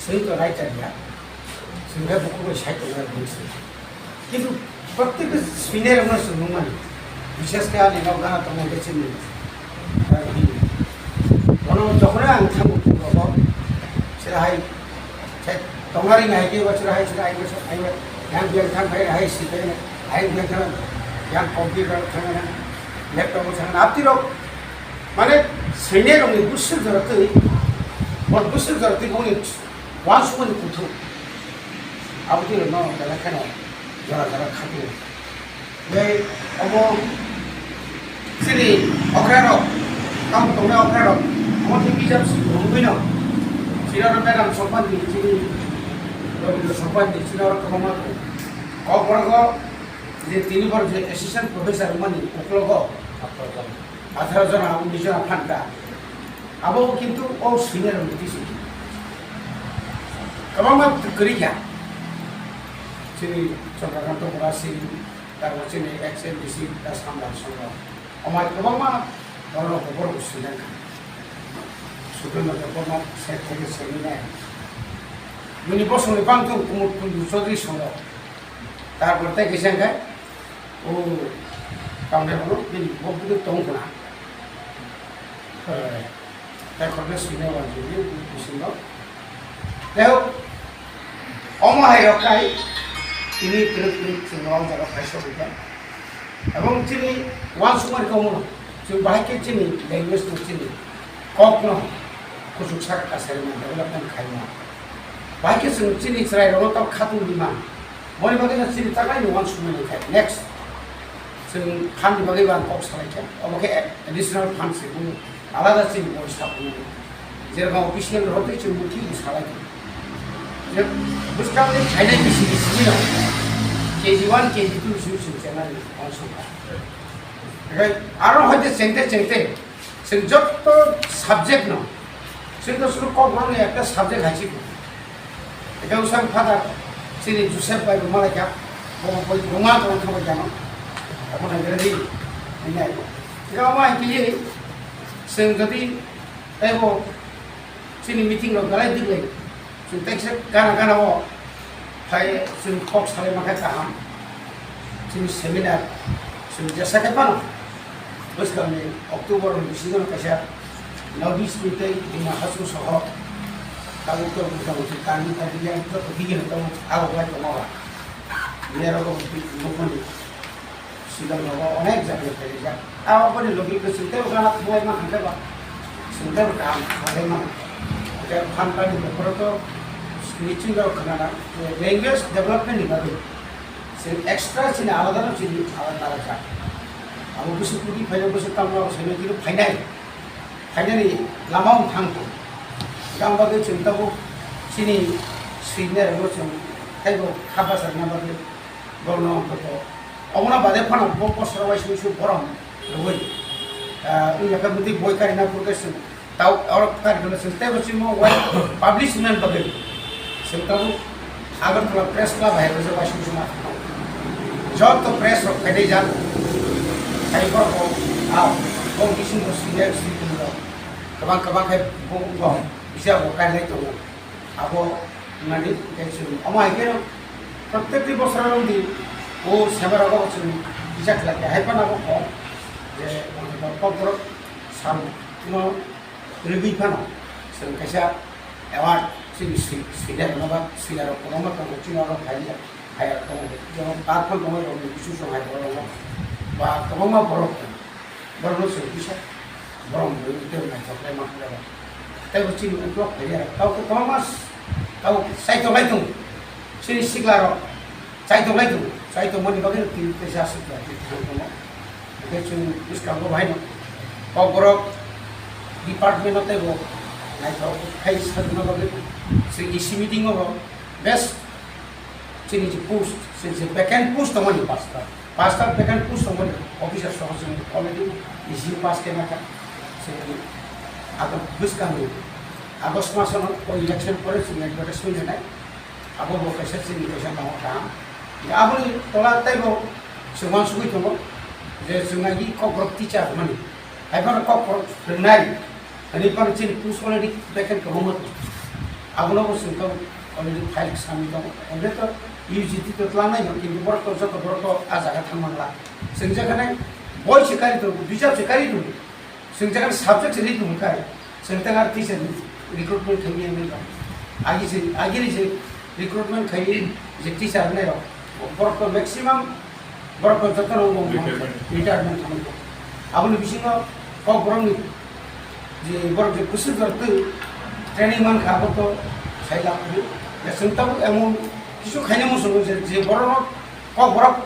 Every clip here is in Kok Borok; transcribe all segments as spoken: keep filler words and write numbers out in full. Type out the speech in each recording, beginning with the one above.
Swi to rai chari ya. Swi rai buku bai sai to rai buku swi. Kintu prottek swi ne rang swi nung mani. Bishes khe ani nok gana tong ke chini. Bono jokhon ang thangu rogo. Sira hai. Sai tongari nai ke ba sira hai sira hai ba sira hai ba. Yang biang thang hai hai si ke. Hai biang thang. Yang computer thang na. Laptop thang na. Apti rok. Mane, sene rokni busur jora twi, bor busur jora twi bongni wansukmani kuthuk. Abo twi rokno belai kheno jora jora khatwi. Tei obo chini okra rok, tamo tongnai okra rok, omo twi bijap si rwngwi no. Chini oro madam Sokmani, chini Rabindra Sokmani, chini oro kwbangma tongo. Kokborok o je tini bor je assistant professor wngmani uklogo, Atharo jona, unis jona phan ta. Abo kintu o senior rokni twi se. Kwbangma kwrwi kha. Chini Chandrakanta Murasi, tarpor chini ex M D C ta Samla Songho. Omai kwbangma borok rok borok swi nang kha. Supreme Court no se theke sengwi nai. Bini bosongni bangtong Kumud Kundu Chaudhary Songho. Tarpor tei kisa hwnkhe, o, tamni hwnwi bini bo bwtwi tong khna. Eh, tei khoroknwi swinai uansukya bisingo. Tei o, omo hai rok kai, tini kwrwk kwrwk chwng o jaga phai sogwi kha. Ebong chini uansukmani kok no, chwng bahai khe chini language no, chini kok no, kuchuk saka kasari ma development khai ma. Bahai khe chwng chini chwrai rok no tok khatungdi ma. Boni bagwi no chini takai ni uansukmani khai. Next, chwng phan ni bagwi bo ang kok salai kha. Obo khe additional fund se, bini alada chini boi sa phunukgo. Jerokam official rok tei chwng bo thik salai kha. Je bwskang ni khainai bisi bisi no K G one, K G two bisi bisi chengna ni uansuk kha. Oke, aro hoite chengte chengte, chwng joto subject no, chwng to suru kok rwni ekta subject hai si ko. Ekta usang father, chini Joseph bai rwma lai kha, bo boi rwma tong kha bai jano. Abo na gari, ini ayo. Ika ma kili, chwng jodi, tei bo, chini meeting rok belai duk lai. Chwng tekse gana gana o phai chwng kok salai ma khe kaham. Chini seminar chwng jesa khe phano bwskangni October ni bisingo kaisa North East ni tei Dima Hasao soho tabuk tabuk motamoti kami tei yang joto bigini tabuk abo bai tongma ba. Mera rok nukmani. Silang rogo onek jagao phaijak. Aboni logi ke chwng tei gana thanglaima hwnkhe ba chwng tei kaham khlaima. Je phan pani bokhoro to niching rok khnana language development ni bagwi chwng extra chini alada no chini alada alada. Abo bwswk kudi phaino bwswk tamno sene kilo phainai. Phainani lama wng thang kho. Yang bagwi chwng tabuk chini swinai rokno chwng teibo kha bachar na bagwi borokno wng kho. Omono bade phano bo bosoro waising sing borom rwui, ah, wngya khe bwtwi boi karina phurkhe chwng tau oro karikhe chwng teibo chwngno wai publish wngna bagwi chwng tabuk Agartala Press Club hai rwjak waising sing ma. Joto press rok phaidai jak. Hai borok bo, ah, bo bisingo senior citizen rok kwbang kwbang khe bo, bo bisa bo kailai tongo. Abo wngmani tei chwng omo hai kheno prottekti bosoro wngdi o seba rogo chwng kisa khlai khe hai phano abo kok je Kokborok sal no rwgwi phano chwng kaisa award chini si-, sida rwna ba sida rok kwbangma tongo chini oro phai ya. Hai rok tongo, jemon Parkhan tongo, rok ni bisu song hai borok tongo. Ba kwbangma borok tongo. Borok no chwng kisa borok ni tei naithok lai ma khe rok. Tei bo chini uklok phai ya, tao kwbangma s-, tao chaitok lai tongo. Chini sikla rok chaitok lai tongo. Chaitok mani bagwi no tini teisa sikla tini thang tongo. Hingke chwng bwskango bahai no Kokborok department o tei bo naithok khai sajna bagwi chwng E C meeting o bo best chini je post, chini je vacant post tongmani pasta, pasta vacant post tongmani officer soho chwng already E C pass khe nakha. Chini abo bwskango August masono o election pore chwng advertisement rwnai. Abo bo kaisa chini kaisa nangkha. Aboni tola teibo chwng uansugui tongo je chwng nagi Kokborok teacher mani. Haiphano Kokborok rwngnai. Ani phano chini post already vacant kwbangma tongo. Abono bo chwng tong already file samwi tongo. Hwnkhe to U G T to tlangnai no, kintu borok to joto borok to a jaga thang manla. Chwng je khane boi se kari tongo, bijap se kari tongo. Chwng jaga subject se ri tong khai, chwng tang ar teacher ni recruitment khai ni nai ba. Agi se, agi ni se recruitment khai ni je teacher nai rok, borok to maximum borok to joto no wng wng retirement thang ko. Aboni bisingo kok borok ni je borok je kusur jor twi training man kha, abo to sai lab ni. Ya chwng tabuk emon kisu khaina muchungo je, je borok no kok borok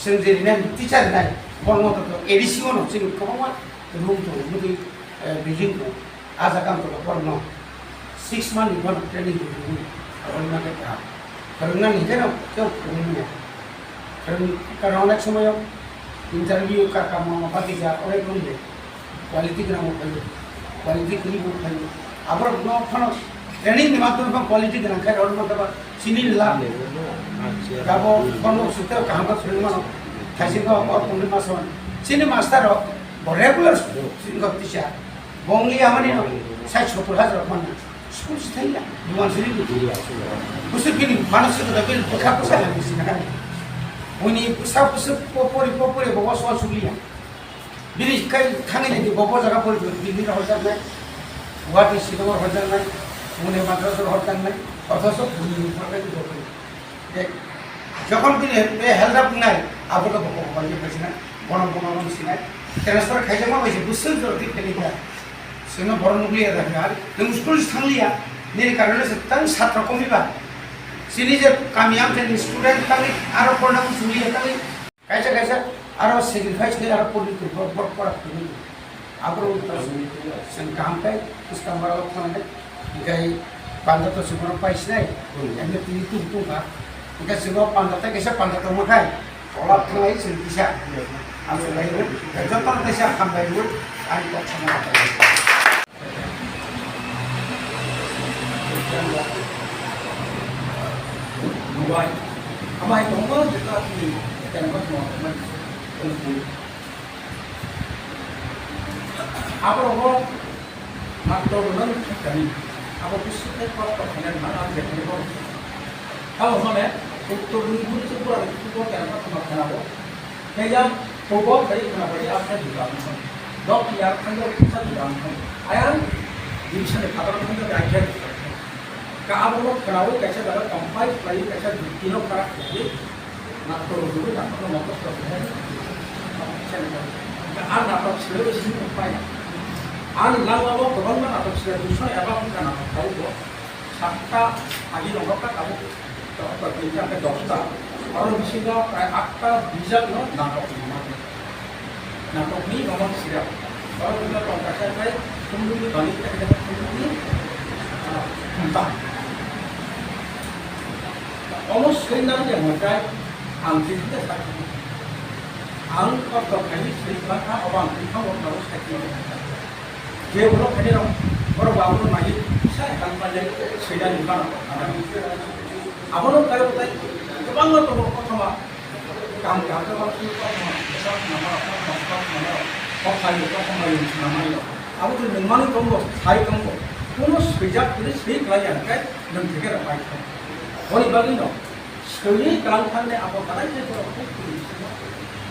Chwng je rinai teacher rinai, borokno to A D C o no chini kwbangma room tongo, mudi, eh, building tongo. A jaga ang tongo borokno six month ni bono training rwdi, rwna khe kaham. Rwna ni hwnkhe no kebo phwrwngmanya. Rwng-, karon onek somoyo interview ka, ka, ma, ma, bagwi ja, onek room de. Quality gwnang bo phaio, quality kwrwi bo phaio. Aborok no phano training ni maddhome phano quality gwnang khai rw mantaba chini la. Abo bono suteo kaham khe phwrwngwi mano. Khaisi khe o pondro mas mano. Chini master rok bo regular chini kok tisa. Bo wngya hamani no sait sottor hajar rok manna. School se thangya, buwan siri ni. Busuk bini manusikota bini bwkha bwsa hamni sinakani. Buini bwsa bwswk po pori po pori bo waswa sugliya. Bini kai thangwi naidi bo, bo jaga pori Delhi rok horjaknai, Guwahati, Shillong rok horjaknai, Pune, Madras rok horjaknai, othocho bini ni thangwi naidi bo pori. Tei jokhon bini be held up wngnai, abo khe bo kok bai khe sinai, bono bono no sinai, transfer khaijakma bai se bwswk jora twi pheli kha. Sino borok nukliya da kha, nwng school se thangliya, nini karone se tang satro komiba. Chini je kami amchaini student tangwi aro porna muchungliya tangwi. Kaisa kaisa aro sacrifice khe aro pori tong, borok, borok pora phunukgo. Aborok wngkha chwng kaham khe bwskang barao thangnai. Hinkhe panda to chwng bono pai sinai. Emne tini tung tung kha. Hinkhe chwng o panda tei kaisa panda tongma khai tola thanglai chwng kisa. Ang swlai rw. Jotono teisa hambai rw. Ani kok sama. Amai tongma jeta tini tengma tongma tongma. Aborok matro rwnani thangkani. Abo bisi tei kosto khainani man ang jephuru bo. Abo hwnmane uttor ni buri se pura ni kubo kena ma khana bo. Kaya kubo khai khana bo ya kha jula ang thang. Dok ya khang do kisa jula ang thang. Ayang bisi ni khadar khang do ya kha. Ka abo no khana bo kaisa jaga compile khlai kaisa jukti no khara khlai. Nato rwgwi nato mokosto khe. Ang natok sle sini pai. Ang langmao kwbangma natok sle, duiso eba wngkha natok phaibo. Satta agi rok kha tabuk, tinta khe dosta. Oro bisingo prai atta bijak no natok wngo. Natokni roman sira. Oro wngkha tongkaisa khe khumluni bani khe khumluni, ah, khumta. Omo swinani hwnkhai ang je khe sakhi. Ang kosto khaini swi mankha, obo ang bwkhango nabo sakhi. Je borok khaini rok, borok bo abono naiwi kisa help manjak swinani mano. Abono kaibo tai kwbangma tongo kothoma. Kaham kaham khe uansukha, kok khnama, kok khnama, kok khnama, kok khlai, kok khlai, khlai, khlai. Abo twi nwng manwi tongo, sai tongo. Kuno swijak twi swi klai ya, hwnkhe nwng theke rw pai thang. Boni bagwino swiwi klang thangni abo belai khe borok kuk twi bisingo.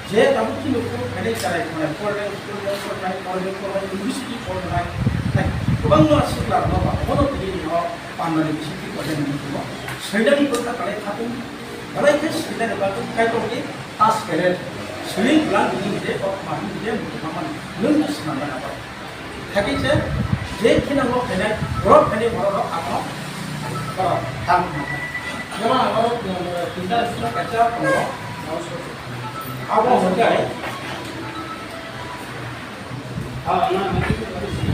Je tabuk chini kuk khainai chwrai khanai, pornai, school rok pornai, college rok pornai, university pornai, tei kwbangma sikla rokno ba obono twi no pandani bisingtwi pornai nini tongo. Swinani bwkha belai khatung. Belai khe swinani bagwi Kaitorni task khainai. Swing bwlang bini je kok mani je muchungma mani nwng twi swnamnai abo. Hakhe se je kheno khainai, borok khainai borok rok abo borok tang. Jemon abo, uh, tinta sura kaisa tongo. Abo hwnkhe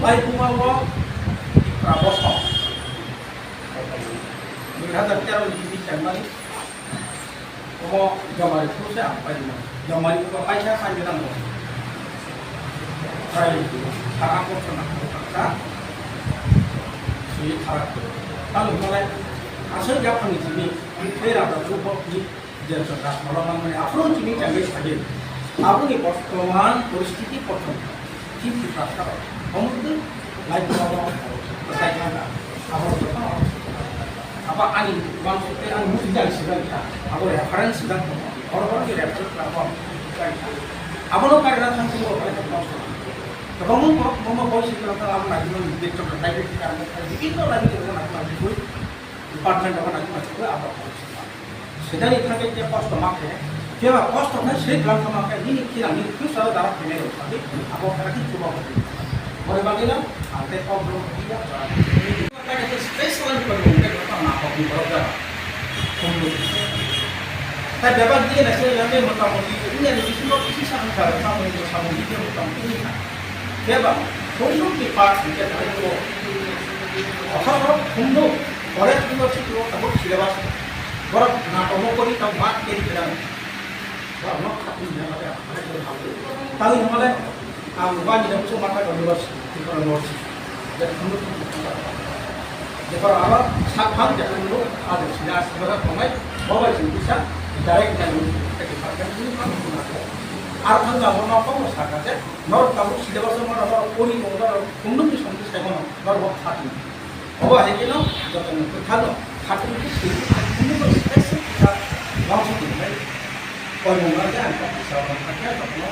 Bai buma o Tipra bosong. Dui hazar tero ni simi chengmani. Omo Jomari thuse ang pai rina. Jomari ko pai sa sai rina mo. Trai sara ko chana ko sa. Si sara ko. Talu malai asal ya phang ni simi. Tera da ko ni Jensen Rajmala mangmani aphuru chini changwi sadi. Aboni bortoman poristiti kothom. Chief Minister omtwi lai kono sai thangka. Abo jotono abo ani uansukte ang muchijak sibakha. Abo reference sibak tongo. Oro borokni reference rabo sibakha. Abono karina thangsi oro khlai kha. Kwbangma borok kwbangma boi sibak abo naijimani bikchok naijak sibak. Bibhinno naijak sibak naijak sibak. Department rok nang ma thikla abo. Sedani thangkhe je kosto ma khe, je ba kosto khe se bwlang kha ma khe nini khilang nini future o dara khainai rok thangwi abo khe ki chuba ko. Bore bagwi no ang tei kok bro ki ya. Special ni ko mo ke ko ma ko ni borok da. Tai bebak diye na se yang ni motamoti ini ada di sini kok isi sa ang kha sa mo ni sa mo ni motamoti ini kha. Bebak, kung sung ki part ni ke thai ko. Asal ko kung no. Forest University o tabuk syllabus borok natok no kori tamo mat keri kera. Borok no khatungni jora khe. Tangwi hwnmale ang wani no chuma kha university, Tripura University. Jekunu jekor aro saphang jekunu ado sida sida tongnai mobile sing bisa direct jani department ni ma kuna ko. Ar thang jabo no ko saka je norok tabuk syllabus o norok kori tong norok kung no ni song sai mano norok khatungni. Obo hai kheno jotoni kwthar no khatungni simi khatungni bo special kwthar bangso tongmani. Koimung no khe ang kok bisa bang kha khe jotono